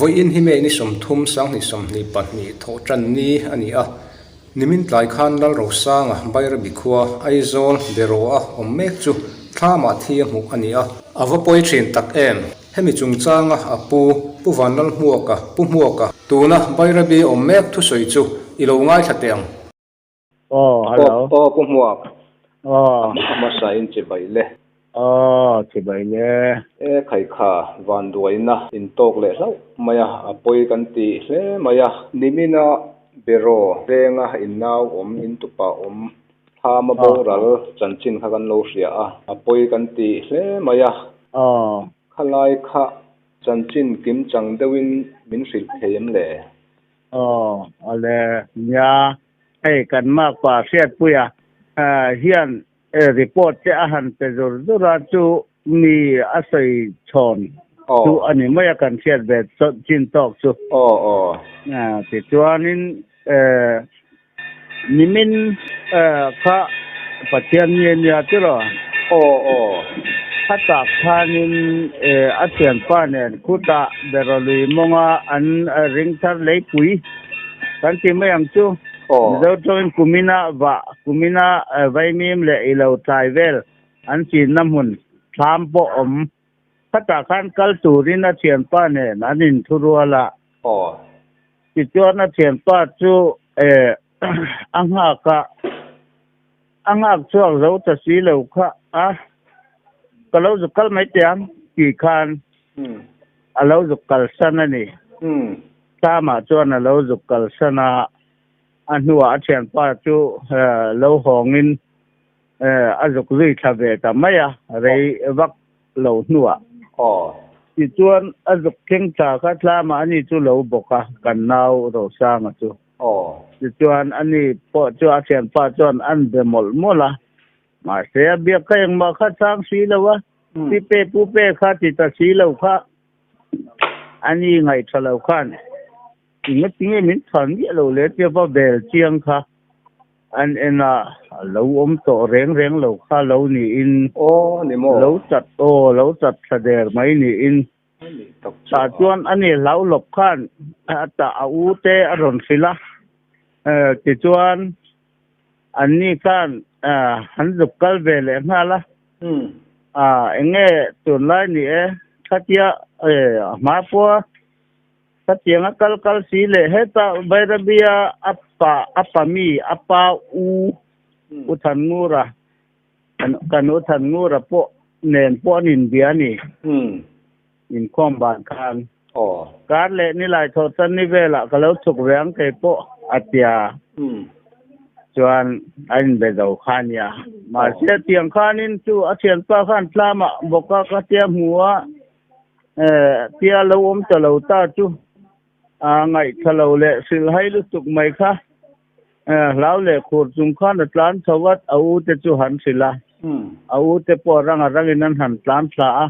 Vawiin hi May ni 30 2022 thawh tan ni a ni a, nimin tlai khan Lalrosanga Bairabi khua Aizawl Beraw-a awm mek chu thlamah thi a hmuh a ni a. A va pawi thin tak em? Hemi chungchanga a pu, Pu Vanlalhmuaka, Pu Hmuaka, tuna Bairabi awm mek thusawi chu i lo ngaithla teh ang. Aw, hello. Aw, Pu Hmuak. Aw. A hmasa in chibai le. Aw, chibai le. E khaikha, vanduaina in tawk leh hlauh mai a, a pawi kan ti hle mai a. Nimina Beraw venga in nau awm, in tupa awm, thlama boral chanchin kha kan lo hria a, a pawi kan ti hle mai a. Aw. Khalai kha chanchin kimchang deuhin min hrilh thei em le? Aw, ale, nia, hei kan makpa Hriatpuia hian report te a han pe zur zur a, chu mi a sawi chhawn chu a ni mai a kan hriat ve chin tawk chu. Aw, aw. Tichuanin nimin kha Pathian ni a nia tiraw? Aw, aw. Khatah khanin a thianpa nen khutah Berawlui mawnga an ringthar leipui kan ti mai ang chu. Mizo tawngin kumina vah, kumina vaimim leh ilo tlai vel an chinna hmun thlam pawh awm. Khatah khan kal turin a thianpa nen an inthurual a. Tichuan a thianpa chu a nghak a, a nghak chhuak zo ta si lo kha a, ka lo zuk kal mai teh ang tih khan a lo zuk kalsan a ni. Tlamah chuan a lo zuk kalsan a, a hnuah a thianpa chu lo hawngin a zuk zui thla ve ta mai a, rei vak lo hnuah. Tichuan a zuk thleng thla kha tlamah ani chu lo bawk a, kan nau Rosanga chu. Tichuan ani pawh chu a thianpa chuan an be mawlh mawlh a, mahse a biak kha engmah kha chang si lo a, pi pe pu pe kha ti ta si lo kha ani ngaihṭha lo khan engatinge min chhan miah lo le tia va bel chiang kha an en a, a lo awm tawh reng reng lo kha lo niin lo chat aw lo chat thla der mai niin. Tah chuan ani hlau lawp khan a tah a u te a rawn hrilh a, tichuan anni khan an zuk kal ve leh nghal a, eng nge tunlai ni e, khatia a hma pawha khatianga kal kal si leh heta Bairabia a pa a pa mi a pa u U Thanngura Kan u Thanngura pawh nen pawh an inbia a ni. Inkhawm ban khan. Kar leh nilai thawh tan ni velah ka lo chhuk ve ang kei pawh a tia. Chuan a inbe zo kha a nia. Mahse tiang khanin chu a thianpa khan tlamah bawka ka tia hmu a, tia lo awm ta lo ta chu a ngaihthla lo leh hrilhhai lutuk mai kha. Hlau leh khur chung khan a tlan chho vat, a u te chu han hrilh a, a u te pawh rang a rangin an han tlan thla a,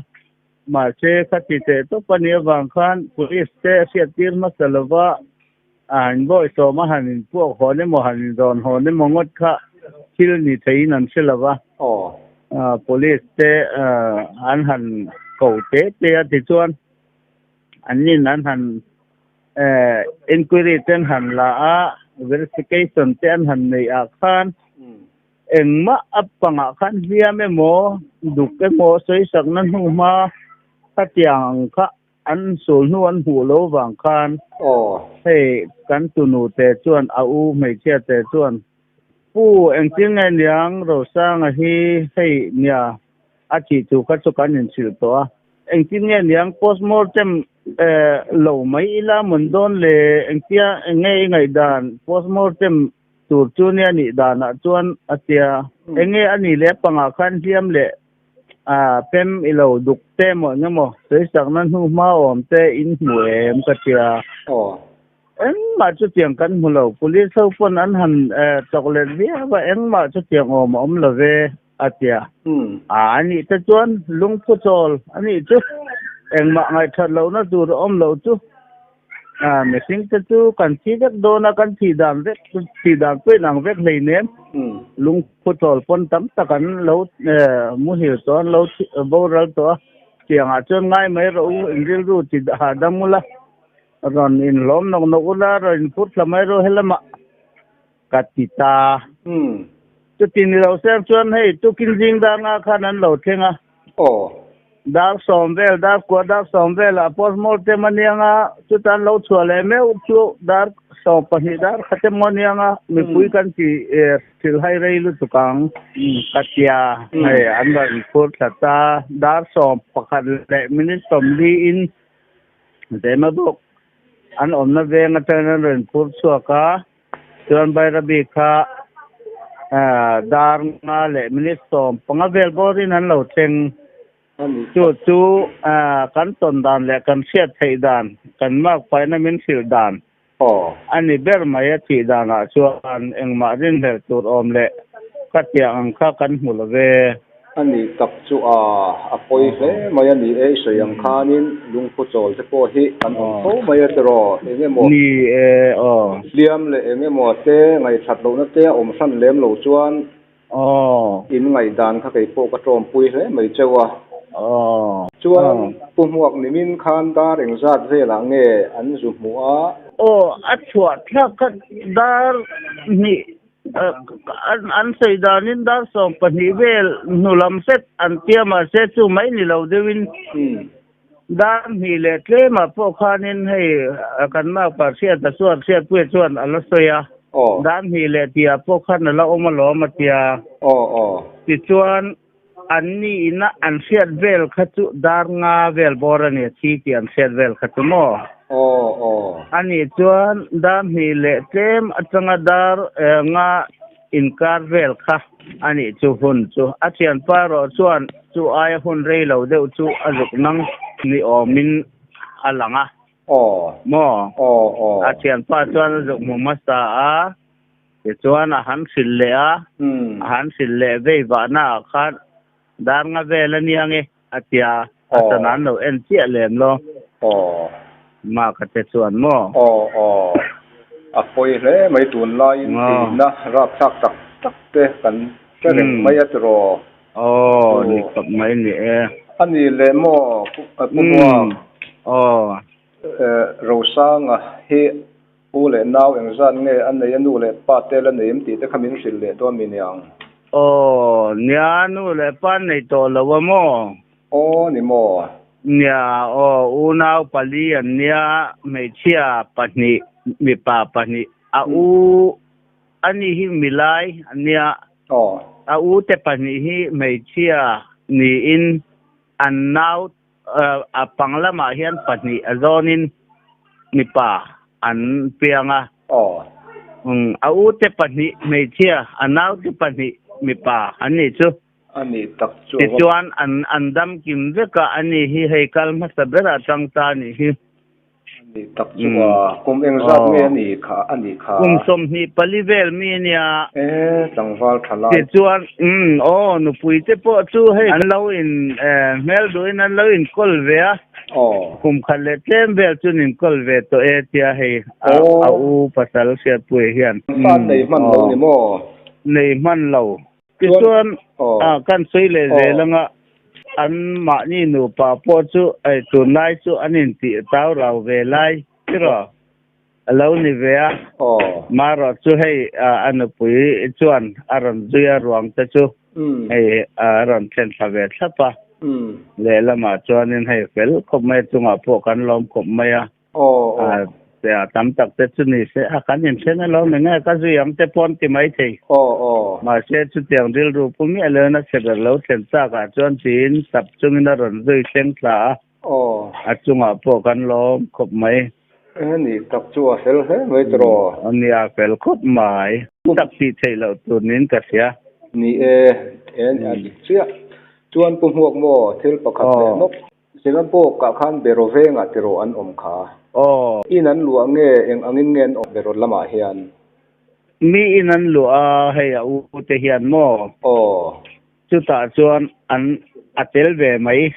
mahse khati teh tawp a nih avang khan police te a hriattir hmasa lova a han bawisawm a han inpuak hawn emaw han inzawn hawn emaw ngawt kha thil ni theiin an hre lova, police te an han ko te te a tichuan annin an han Inquiry te an han la a, verification te an han neih ah khan engmah a pangah khan hliam emaw, duk emaw sawisakna hnu hma khatiang ang kha an sul hnu an hmuh lo vang khan hei kan tunu te chuan a u hmeichhia te chuan Pu engtin nge niang Rosanga hi hei nia a thih thu kha chu kan inhrilh tawh a. Engtin nge niang postmortem lo mai ila mawn dawn le engtia enge i ngaihdan postmortem tur chu nia nih danah chuan a tia enge a nih leh pangah khan hliam leh pem i lo duk te maw eng emaw sawisakna hnu hma awm te in hmu em ka tia engmah chutiang kan hmu lo police ho pawn an han chawk let viau a engmah chutiang awm a awm lo ve. A tia. A anih te chuan lungphu chawl a nih chu engmah ngaihthat lohna tur a awm loh chu. A mihring te chu kan thi vek dawn a, kan thih dan vek thih dan pawh inang vek hleinem. Lungphu chawl pawn tam tak an lo muhil tawh an lo boral tawh a, tiangah chuan ngai mai rawh u, in rilru ti hahdam ula. Rawn inhlawm nawk nawk ula, rawn inphur thla mai rawh helamah ka ti ta. Chuti ni lo seng chuan hei tukin zing dar nga khan an lo thleng a. Dar sawm vel, dar kua dar sawm velah postmortem a niang a, chuta an lo chhuah leh meuh chu dar 12 dar khat emaw a niang a, mipui kan ti hrilhhai rei lutuk ang ka tia. Hei an rawn inphur thla ta, dar 11 leh minute 40 in Zema bawk an awmna veng atangin an rawn phur chhuak a, chuan Bairabi kha dar nga leh minute 15 vel bawrin an lo thleng. Chu chu kan tawn dan leh kan hriat theih dan, kan mark paihna min hrilh dan a ni ber mai a tih danah chuan engmah rinhlelh tur awm leh ka tiang ang kha kan hmu lo ve. A nih tak chu a, a pawi hle mai a ni e, i sawi ang khanin lungphu chawl te pawh hi kan awm fo mai a tiraw, eng emaw. Ni e, aw. Hliam leh eng emaw te ngaihthlat lohna te a awm hran lem lo chuan Aw. In ngaihdan kha kei pawh ka tawmpui hle mai cheu a. Aw. Chuan Pu Hmuak nimin khan dar engzat velah nge an zu hmuh a? Aw, a chhuah thlak kha dar hnih an sawi danin dar 12 vel hnu lam hret an tia mahse chu mai ni lo deuhin dar hnih leh tlemah pawh khanin hei kan makpa Hriata chuan Hriatpuia chuan a la sawi a, dar hnih leh tihah pawh khan a la awm alawm a tia. Tichuan an ni ina an hriat vel kha chu dar nga vel bawr a ni a thi tih an hriat vel kha chu maw? A nih chuan dar hnih leh tlem atanga dar nga Inkar vel kha a nih chu hun chu. A thianpa erawh chuan chu aia hun rei lo deuh chu a zuk nang ni awmin a lang a. Maw? A thianpa chuan a zuk hmu hmasa a, tichuan a han hrilh leh a, a han hrilh leh vei vahna ah khan dar nga vel a nia nge a tia, a sana an lo en chiah lem lo. Maka te chuan maw? Aw aw, a pawi hle mai tunlaiin tihna rapthlak tak tak te kan hre reng mai a tiraw? Aw, ni khawp mai ni e. A ni leh maw Pu Hmuak? Aw. Rosanga hi U leh nau engzat nge a nei a nu leh pa te la nei em tih te kha min hrilh leh dawn mi niang? Aw, nia nu leh pa nei tawh lo a maw? Aw ni maw? Nia, aw, unau pali an nia, hmeichhia pahnih, mipa pahnih, a u a ni hi milai an nia, a u te pahnih hi hmeichhia niin an nau A pang lamah hian pahnih a zawnin mipa an piang a. A ute pahnih hmeichhia, a naute pahnih mipa an nih chu. A nih tak chu. Tichuan an an dam kim vek a, ani hi hei kal hmasa berah tang ta a nih hi. A nih tak chu a, kum engzat nge a nih kha, a nih kha? Kum 24 vel mi a nia. E, tlangval tha lai. Tichuan, umm, aw, nupui te pawh chu hei an lo in, hmel duhin an lo inkawl ve a. Aw. Kum khat leh tlem vel chu an inkawl ve tawh e tia hei a u pasal Hriatpuia hian. Fa nei hman lo ni maw? Nei hman lo. Tichuan, kan sawi leh zel anga an mahni nupa pawh chu ei tunlai chu an intih tau rau ve lai tiraw a lo ni ve a. Marawh chu hei a nupui chuan a rawn zui a ruang te chu hei a rawn thlen thla ve thlap a. Lehlamah chuanin hei fel khawp mai a chungah pawh kan lawm khawp mai a. Aw. A tam tak te chu ni se, a kan inthen alawm eng nge ka zui ang te pawh an ti mai thei. Aw aw. Mahse chutiang rilru pu miah loin a chhe ber lo thlen chak ah chuan tiin tap chungin a rawn zui thleng thla a. Aw. A chungah pawh kan lawm khawp mai. Eng ni tak chu a fel hle mai tiraw? A nia fel khawp mai. Tak tih theih loh tur niin ka hria. Ni e, en a dik chiah. Chuan Pu Hmuak maw thil pakhat leh nawk. Singapore kah khan Beraw vengah tiraw an awm kha? Aw. In an luah nge eng angin nge an awm Beraw lamah hian? Mi in an luah a, hei a u te hian maw? Aw. Chutah chuan an a tel ve mai,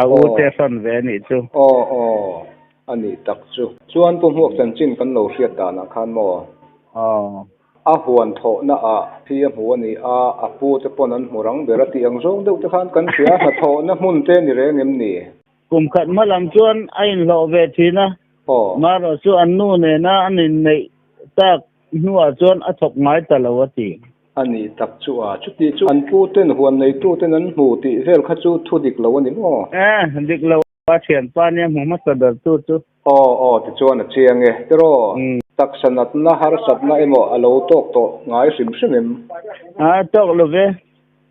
a u te hrawn ve a nih chu. Aw aw, a nih tak chu. Chuan Pu Hmuak chanchin kan lo hriat danah khan maw? Aw. A huan thawhna ah thi a hmu a ni a, a pu te pawn an hmu rang ber a tih ang zawng deuh te khan kan hria, hnathawhna hmun te ni reng em ni? Kum khat hma lam chuan a inhlawh ve thin a. Marawh chu an nu nena an inneih tak hnuah chuan a thawk ngai ta lo a ti. A nih tak chu a, chuti chu an pu ten huan neitu ten an hmu tih vel kha chu thu dik lo a ni maw? E, dik lo a thianpa nia hmu hmasa ber tu chu. Aw aw tichuan a chiang e, tiraw? Taksa natna harsatna emaw a lo tawk tawh ngai hrim hrim em? A tawk lo ve.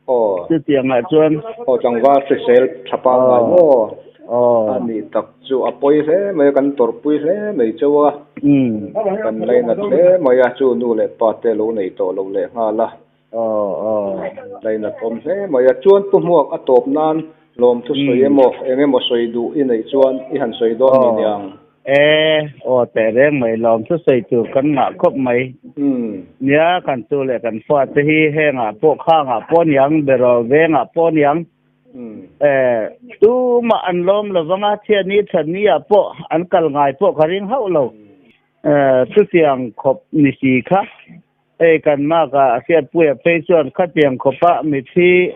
Aw. Chutiangah chuan. Aw tlangval hrisel tha pangngai maw? Aw. A nih tak chu a pawi hle mai a, kan tawrhpui hle mai chauh a. Kan lainat hle mai a, chu nu leh pa te lo nei tawh lo leh nghal a. Aw aw. Lainat awm hle mai a, chuan Pu Hmuak a tawp nan lawmthu sawi emaw eng emaw sawi duh i neih chuan i han sawi dawn mi niang? E, aw teh reng mai, lawmthu sawi tur kan ngah khawp mai. Nia, kan tu leh kan fate hi hengah pawh khangah pawh niang, beraw vengah pawh niang. E, tumah an lawm lo vang a, thiani thani ah pawh an kal ngai pawh ka ring hauh lo. E, chutiang khawp ni si kha. Hei kan mark-a a hriatpuia phei chuan khatiang khawpa mithi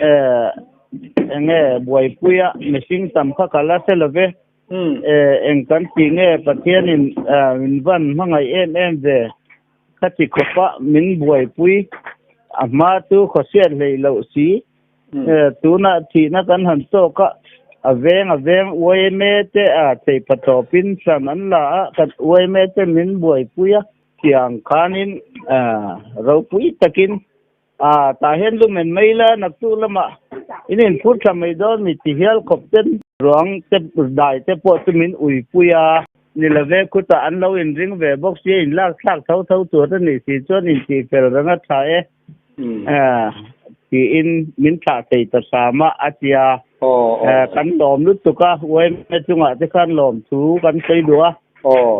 eng nge buaipuia mihring tam kha ka la hre lo ve. Eng kan tih nge Pathianin min van hmangaih em em ve khati khawpa min buaipui a hma chu khawhriat hleih loh si. Tunah thihna kan han tawk a, a veng a veng yma te a theipa tawpin hran an la a, kan yma te min buaipui a. Tiang khanin ropui takin tah hian lumen mai la naktuk lamah in inphur tha mai dawn mi ti hial khawp ten ruang te dai te pawh chu min uipui a. Ni love khutah an lo inring ve bawk sia in lak thlak tho tho tur a nih si chuan intih fel reng a tha e tiin min thlah thei ta hram a a tia. Kan lawm lutuk a yma chungah te khan lawmthu kan sawi duh a.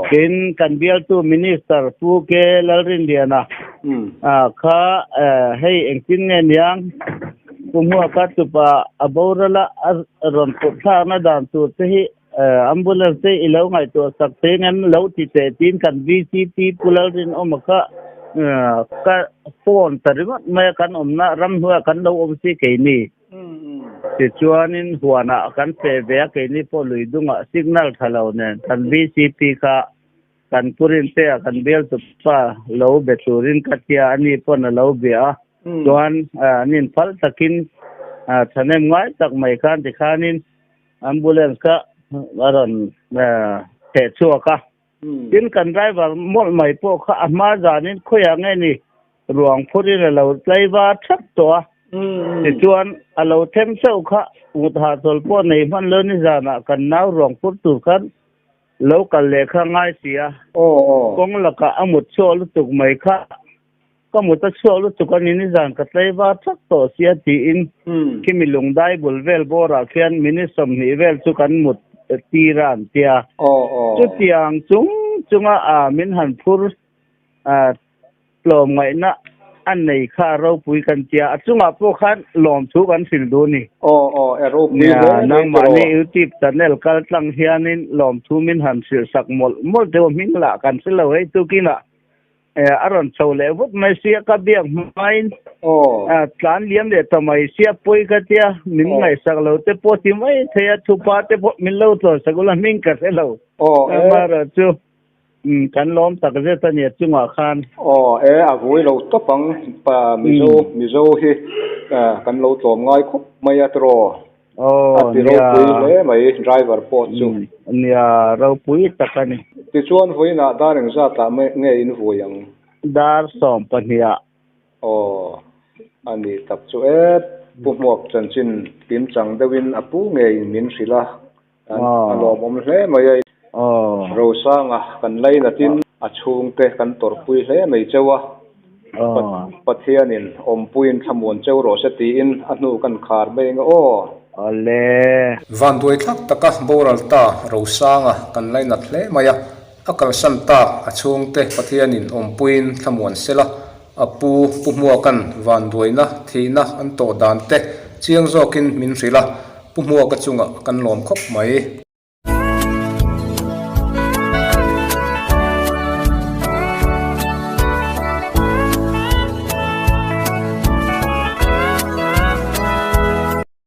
Tin, kan bialtu Minister Pu K. Lalrinliana kha hei engtin nge niang Pu Hmuaka tupa a boral a, a rawn put thlakna dan tur te hi ambulance te i lo ngaihtuah sak thei ang em lo ti teh tiin kan VCP Pu Lalrinawma kha ka phone ta ringawt mai a, kan awmna ramhnuaiah kan lo awm si keini. Tichuanin huanah kan feh ve a, keini pawh lui dungah signal tha lo nen kan VCP kha kan Purintea kan bialtupa lo be turin ka tia a ni pawn a lo bia a, chuan an inphal takin thahnem ngai tak mai khan tikhanin ambulance kha a rawn theh chhuak a. Tin kan driver mawlh mai pawh kha a hma zanin khawiah nge ni ruang phurin a lo tlaiva thap tawh a, tichuan a lo them chauh kha mut hahchawl pawh nei hman lo ni zanah kan nau ruang phur tur khan lo kal leh kha ngai si a, kawng lakah a mut chhuak lutuk mai kha Ka mut a chhuak lutuk a ni, nizan ka tlaivar thak tawh sia tiin khimi lungdai bul vel bawrah khian minute 20 vel chu kan mut tir a an tia. Chutiang chung chunga min han phur tlawm ngaihna a nei kha a ropui kan tia, a chungah pawh khan lawmthu kan hrilh duh a ni. Nia, nangmahni YouTube channel kal tlang hianin lawmthu min han hrilh sak mawlh mawlh teuh a, hming lah kan hre lo hei tukinah. A rawn chho leh vut mai sia ka biak hmain tlan liam leh ta mai sia pawi ka tia min ngaihsak lo te pawh ti mai thei a thupa te pawh min lo tlawn sak ula hming ka hre lo amaherawh chu kan lawm tak zet a nia chungah khan. Aw e a vui lo tawp ang pa Mizo Mizo hi kan lo tlawm ngai khawp mai a tiraw. Aw, A ti ropui hle mai, driver pawh chu. Nia, ropui tak a ni. Tichuan vawiinah dar engzatah nge in vui ang? Dar 12 ah. Aw, a nih tak chu e, Pu Hmuak chanchin kimchang deuhin a pu ngeiin min hrilh a, a lawmawm hle mai a. Rosanga kan lainatin a chhungte kan tawrhpui hle mai cheu a. Pathianin awmpuiin thlamuan cheu rawh se tiin a hnu kan khar mai ang aw. Awle. Vanduai thlak taka boral ta Rosanga kan lainat hle mai a, a kalsan tak a chhungte Pathianin awmpuiin thlamuan sela, a pu Pu Hmuaka'n vanduaina thihna an tawh dan te chiang zawkin min hrilh a, Pu Hmuaka chungah kan lawm khawp mai.